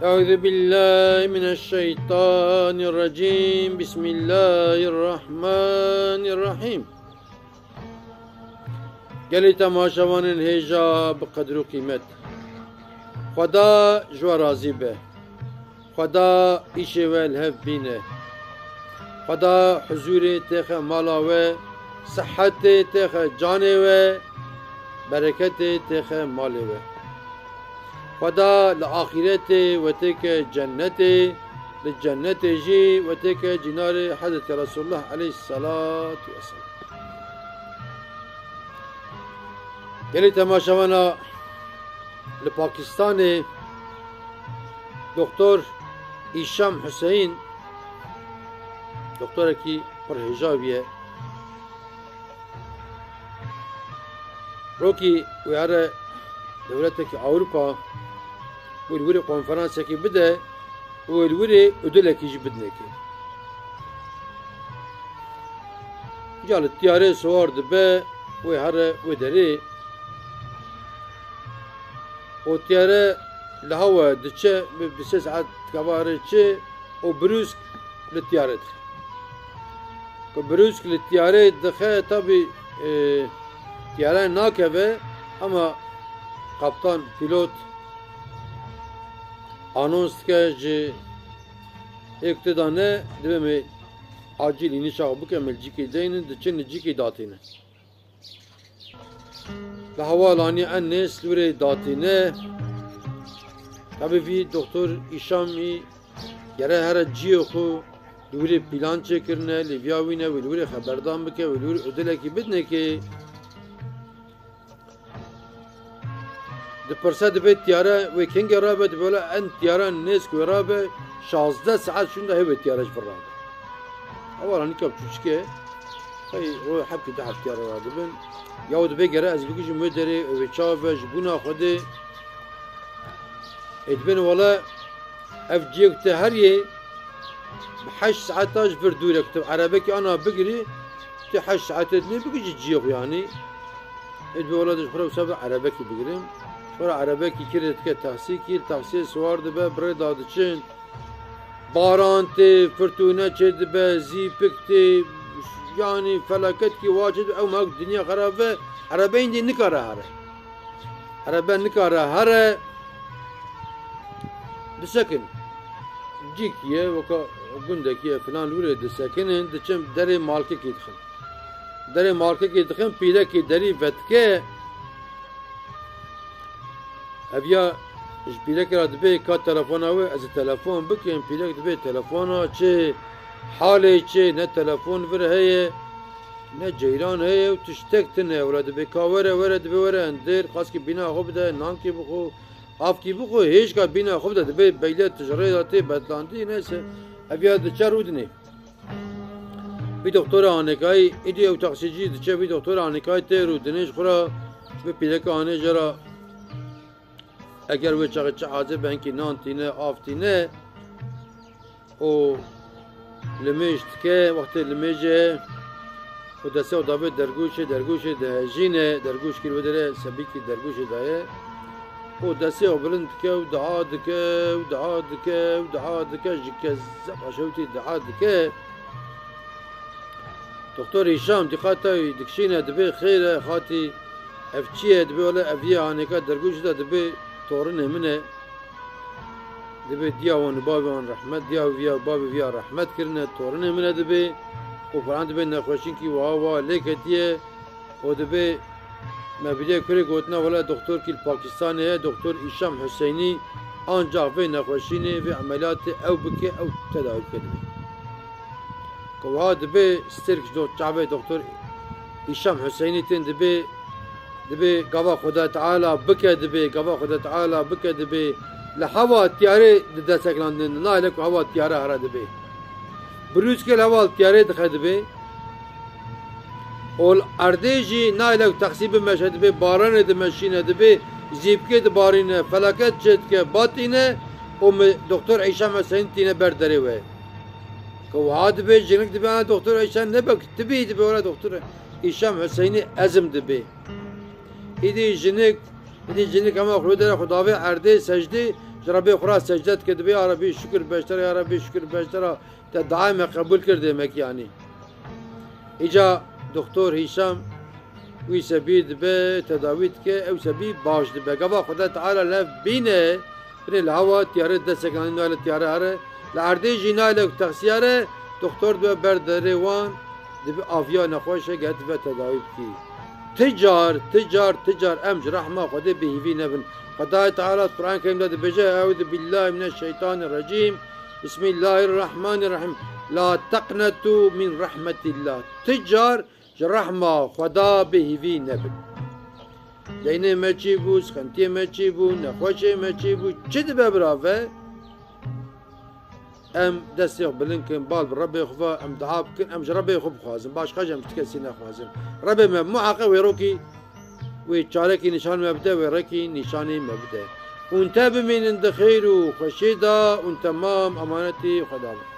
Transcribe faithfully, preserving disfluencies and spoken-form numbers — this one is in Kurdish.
Euzu billahi mineşşeytanirracim. Bismillahirrahmanirrahim. Gelî temaşevanên hêja bi qedir û qîmet. Xweda ji we razî be. Xweda îşê we li hev bîne. Xweda huzûrê têxe mala we, sihetê têxe canê we, bereketê têxe malê we. Xweda li axîretê we têke cennetê, li cennetê jî we têke cînarê Hezretî Resulullah aleyhisselatu vesselam. Gelî temaşevana li Pakistanê Doktor Îşam Huseyîn, doktorekî pir hêja bûye. Rokî wê here dewletekî Ewropa, wê li wirê konferansekî bide û wê li wirê udilekî jî bidinekê. Ca li tiyarê siwar dibe, wê here wê derê û tiyare li hewa diçe, bi, bi sê saet gava here çi û brûsk li tiyare dixe. Ku brûsk li tiyare dixe, tabî, e, tiyare nakeve, ama kaptan, pîlot anons dike ji êk tê de ne, divê me acîl înişa xwe bike, me li cîkê deynin, diçin li cîkê datînin. Li hewalanî en nêz li wirê datîne. Tabî vî doktor Îşamî gere here ciyê xwe li wirê pîlan çêkirine, lê viya wî ne wê li wirê xeberdan bike, wê li wirê udilekî bidinekê. Dipirse dibê tiyare wê kengê rabe, dibê wele en tiyare nêz ku wê rabe, şazdeh saet şûnde hê wê tiyare ji vir rabe. Hewalanî ka çûçike, hey, ro hebkî du heb tiyare radibin. Ya dibê gere ez bigihîjim wê derê, wê çav be ji bûna Xwedê. Ê dibên wele ev ciyek te heriyê bi heşt saeta ji vir dûr e. Tu erebekî ana bigirî, tu heşt saetê dinê bigihîjî ciyê xwe yanî. Ê dibê wele de ji xwe re wisa bi erebekî bigirim. Ji xwe re erebekî kirê dike taksîkî, li taksiyê siwar dibe, bi rê de diçin. Baran tê, firtûne çêdibe, zîpik tê, yanî felaketkî wa çêdibe, ew mehek dinya xerab be, erebe hîndî nikare here. Erebe nikare here, disekin. Cîkî ye, weka gundekî ye filan, li wirê disekinin, diçin derê malkekê dixin. Derê malkekê dixin, pîrekê derî vedike, Ev ya ji pîrekê re dibê ka telefona wê, ez ê telefon bikim, pîrek dibê telefona çi, halê çi, ne telefon vir heye, ne ceyran heye û tiştek tune ye. Wele dibê ka were, were, dibê were endêr, qaskî bîna xwe bide, nankî bixwe, avkî bixwe, hêjka bîna xwe bide, dibê beyle tu ji rê de tê betlandî, neyse. Ev ya diçe rûdinê. Vî doktora anêkayî, îdî ew taksîcî diçe vî doktora anêkayî tê rûdinê ji xwe re bi pîreka anê jê re, eger wê çaxê çi hazir be, hinkî nan tîne, av tîne û limêj dike, wextê limêjê û destê xwe dabê dergûşê, dergûşê dihejîne, dergûşkî li wê derê sebîkî dergûşê daye û destê xwe bilind dike û dua dike û dua dike û dua dike, ji kezeba şewitî dua dike. Doktor Hîşam dîqata wî dikişîne, dibê xêr e, xatî ev çi ye? Dibê wele ev yê anêka dergûşê de, dibê torinê min e. Dibê diya wan û bavê wan rehmet, diya viya bavê viya rehmet kirine, torinê min e dibê. Û filan dibê nexweşinkî wiha wiha lê ketiye. Û dibê me bîrê kurê gotine, wele doktorkî li Pakistanê ye, doktor Îşam Huseynî, ancax vê nexweşînê, vê emeliyatê ew bike, ew tedawî bike dibê. Ku wiha dibê stêrk ji do çavê doktor Îşam Huseynî tên dibê, dibê gava Xuda Teala bike dibê, gava Xuda Teala bike dibê, li hewa tiyarê dide sekilandin, nayê ku hewa tiyare here dibê. Birûskê li hewa tiyarê dixe dibê. Û li erdê jî nayê ku taksî bimeşe dibê, baranê dimeşîne dibê, zîpkê dibarîne, felaket çêdike, batîne û mi doktor Îşam Huseynî tîne ber derê we. Ku wiha dibê, jinik dibê, ana doktor Îşam ne bek, tu bî dibê, wele doktor Îşam Huseynî ezim dibê. Îdî jinik, îdî jinik hema xwe dere xwe davê erdê secdê, Ji Rebê xwe re secde dike, dibê ya Rebî şukir beştera, ya Rebî şukir beştera, te dua me qebûl kir demek yanî. Îca doktor Hîşam wî sebî dibe, tedawî dike, ew sebî baş dibe. Gava Xweda Teala lev bîne, binê li hewa tiyare destek anî nayê li tiyare here, li erdê jî nayê li texsiyare, doktor dibe ber derê wan, dibe aviya nexweşe, geh dibe tedawî bikî. Ti car, ti car, ti car em ji rehma Xwedê bêhîvî nebin. Xwedayê Teala di Qur'an Kerîm de dibêje, Euzu billahi mineşşeytanirracîm. Bismillahirrahmanirrahîm. La teqnetu min rahmetillah. Ti car ji rehma Xweda bêhîvî nebin. Deynê me çî bû, sixintiyê me çî bû, nexweşê me çî bû, çi dibe birave? Em destê xwe bilind kin, bal bi Rebê xwe ve, em dua bikin, em ji Rebê xwe bixwazin. Başqa jî em ji ti kesî nexwazin. Rebê me muheqe wê rokî, wê çarekî nîşan me bide, wê rekî nîşanî me bide. Hûn te bimînin di xêr û xweşiyê de, hûn temam emanetî Xweda bin.